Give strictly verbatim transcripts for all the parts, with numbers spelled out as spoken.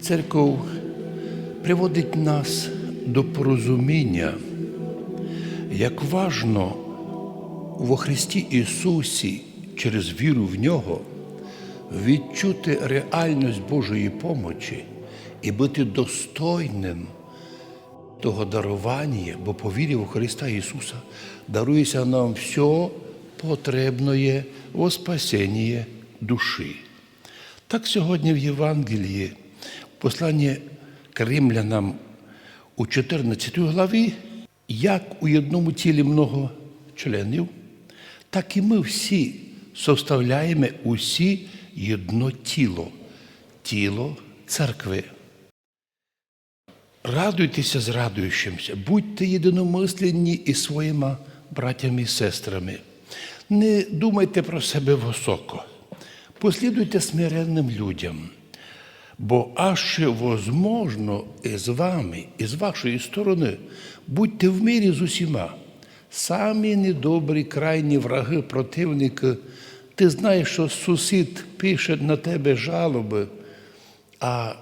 Церков приводить нас до порозуміня, як важно во Христі Ісусі через віру в Нього відчути реальность Божої помочі і быти достойным того дарованя, бо по вірі во Христа Ісуса дарує ся нам всьо потребноє во спасеніє душі. Так сьогодні в Євангелії, в посланні к Римлянам у чотырнадцятій главі, як у єдному тілі много членів, так і мы всі составляєме усі єдно тіло, тіло церкви. Радуйте ся з радующим ся, будьте єдиномысленні із своїма братями і сестрами. Не думайте про себе высоко. Послідуйте смиренным людям. Бо аж возможно і з вами, і з вашої стороны, будьте в мирі з усіма. Самі недобрі, крайні враги, противникы. Ты знаєш, што сусід пише на тебе жалобы, а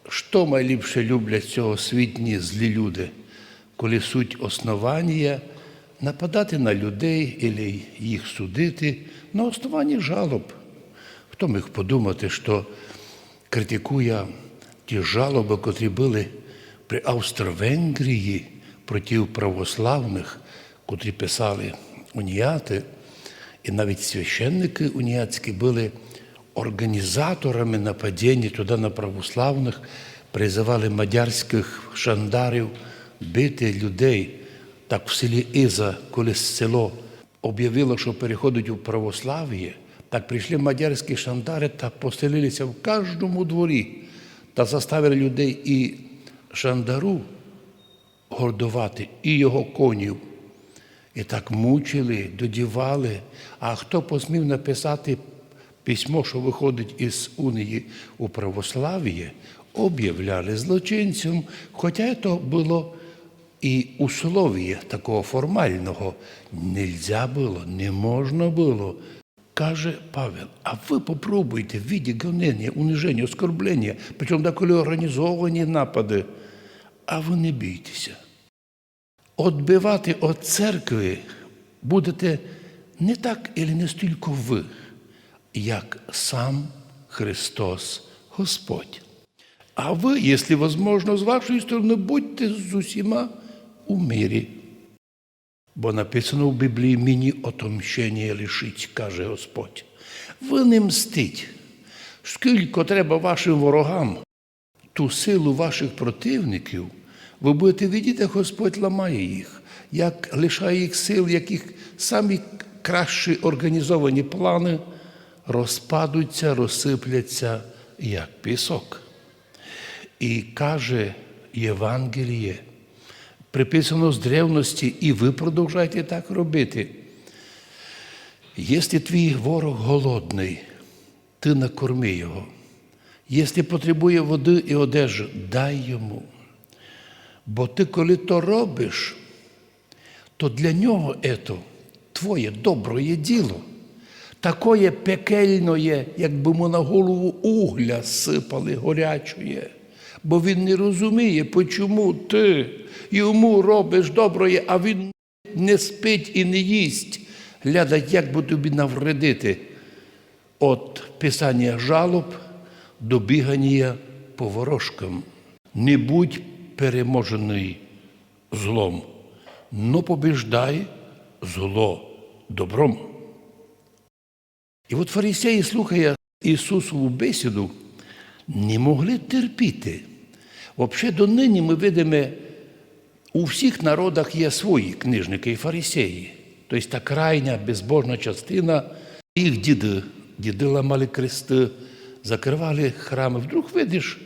што майліпше люблять сьогосвітні злі люди, коли суть основанія нападати на людей или їх судити на основанні жалоб? Хто міг подумати, што критикує ті жалобы, котрі были при Австро-Венгрії проти православных, котрі писали уніаты, і навіть священникы уніатські были організаторами нападеня туды на православных, призывали мадярськых шандарів бити людей. Так в селі Иза, коли село обявило, што переходить у православіє, так пришли мадярські шандары та поселили ся в каждому дворі та заставили людей і шандару гордовати, і його конів. І так мучили, додівали. А хто посмів написати письмо, што выходить із унії у православіє, обявляли злочинцем, хотя то было і условіє такого формального. Нельзя было, не можна было. Каже Павел: а вы попробуйте в виді гоненя, униженя, оскорбленя, причому деколи організовані напады, а вы не бійте ся. Одбивати од церкви будете не так или не стілько вы, як сам Христос Господь. А вы, если возможно, з вашої стороны будьте з усіма у мирі. Бо написано в Біблії: мені отомщеніє лишіть, каже Господь. Вы не мстіть. Скілько треба вашим ворогам, ту силу ваших противників, вы будете видіти, як Господь ламає їх, як лишає їх сил, як їх самі кращі організовані планы розпадуть ся, розсыплять ся, як пісок. І каже Євангеліє, приписано з древности, і вы продовжайте так робити. Если твій ворог голодный, ты накорми його. Если потребує воды і одежы, дай йому. Бо ты, коли то робиш, то для нього ето твоє доброє діло такоє пекельноє, якбы му на голову угля сыпали горячоє. Бо він не розуміє, почому ты йому робиш доброє, а він не спить і не їсть, глядать, як бы тобі навредити. Од писаня жалоб до біганя по ворожкам. Не будь переможеный злом, но побіждай зло добром. І от фарисеї, слухая Ісусову бесіду, не могли терпіти. Вообще, донині мы видиме, у всіх народах є свої книжникы і фарисеї. То єсть та крайня безбожна частина, їх діды, діды ламали кресты, закрывали храмы. Вдруг, видиш,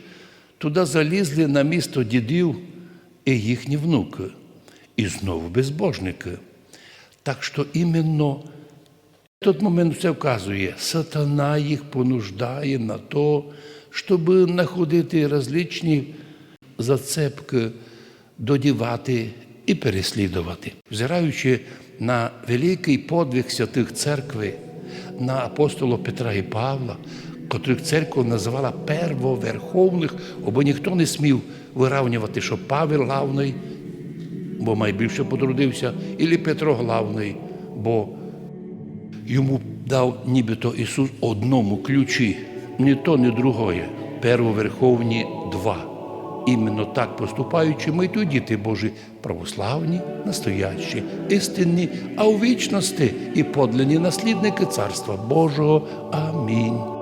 туды залізли на місто дідів і їхні внукы. І знову безбожникы. Так што іменно тот момент всьо вказує, сатана їх понуждає на то, щобы находити различні зацепкы, додівати і переслідовати. Взираючи на великый подвиг святых церкви, на апостола Петра і Павла, котрых церква называла первоверховных, абы ніхто не смів выравнювати, што Павел главный, бо майбільше потрудився, или Петро главный, бо йому дав нібито Ісус одному ключі, ні то, ні другоє, первоверховні два. Іменно так поступаючи, мы й діти Божі, православні, настоящі, істинні, а у вічности і подлинні наслідники Царства Божого. Амінь.